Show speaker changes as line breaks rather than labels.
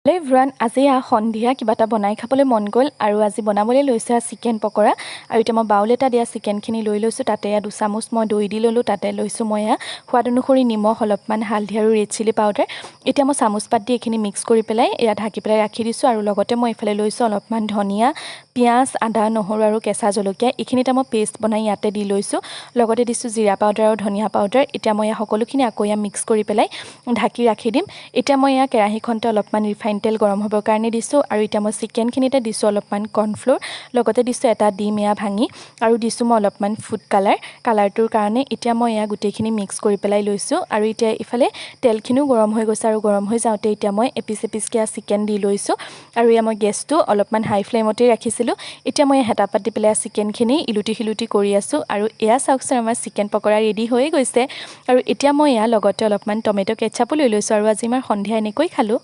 Hello' everyone, আজি সন্ধিয়া কিবা এটা বনাই খাবলৈ মন গ'ল আৰু আজি বনাবলৈ লৈছোঁ চিকেন পকৰা। আৰু এতিয়া মই বাউল এটা দিয়া চিকেনখিনি লৈ লৈছোঁ, তাতে এয়া 2 চামুচ মই দৈ দি ল'লোঁ, তাতে লৈছোঁ মই এয়া সোৱাদ অনুসৰি নিমখ, অলপমান হালধি আৰু ৰেড চিলি পাউডাৰ। এতিয়া মই চামুচ পাত দি এইখিনি মিক্স কৰি পেলাই এয়া ঢাকি পেলাই ৰাখি দিছোঁ। আৰু লগতে মই এইফালে লৈছোঁ অলপমান ধনিয়া, পিঁয়াজ, আদা, নহৰু আৰু কেঁচা জলকীয়া। এইখিনিতে মই পেষ্ট বনাই ইয়াতে দি লৈছোঁ। লগতে দিছোঁ জিৰা পাউডাৰ আৰু ধনিয়া পাউডাৰ। এতিয়া মই এয়া সকলোখিনি আকৌ এয়া মিক্স কৰি পেলাই ঢাকি ৰাখি দিম। এতিয়া মই এয়া কেৰাহীখনতে অলপমান ৰিফাইন তেল গৰম হ'বৰ কাৰণে দিছোঁ আৰু এতিয়া মই চিকেনখিনিতে দিছোঁ অলপমান কৰ্ণফ্ল'ৰ, লগতে দিছোঁ এটা ডিম এয়া ভাঙি আৰু দিছোঁ মই অলপমান ফুড কালাৰ কালাৰটোৰ কাৰণে। এতিয়া মই এয়া গোটেইখিনি মিক্স কৰি পেলাই লৈছোঁ আৰু এতিয়া ইফালে তেলখিনিও গৰম হৈ গৈছে আৰু গৰম হৈ যাওঁতে এতিয়া মই এপিচ এপিচকৈ চিকেন দি লৈছোঁ। আৰু এয়া মই গেছটো অলপমান হাই ফ্লেমতেই ৰাখিছিলোঁ। এতিয়া মই হেতাপাত দি পেলাই চিকেনখিনি ইলুটি সিলুটি কৰি আছোঁ আৰু এয়া চাওকচোন, আমাৰ চিকেন পকৰা ৰেডি হৈয়ে গৈছে। আৰু এতিয়া মই এয়া লগতে অলপমান টমেট' কেচাপো লৈ লৈছোঁ আৰু আজি আমাৰ সন্ধিয়া এনেকৈ খালোঁ।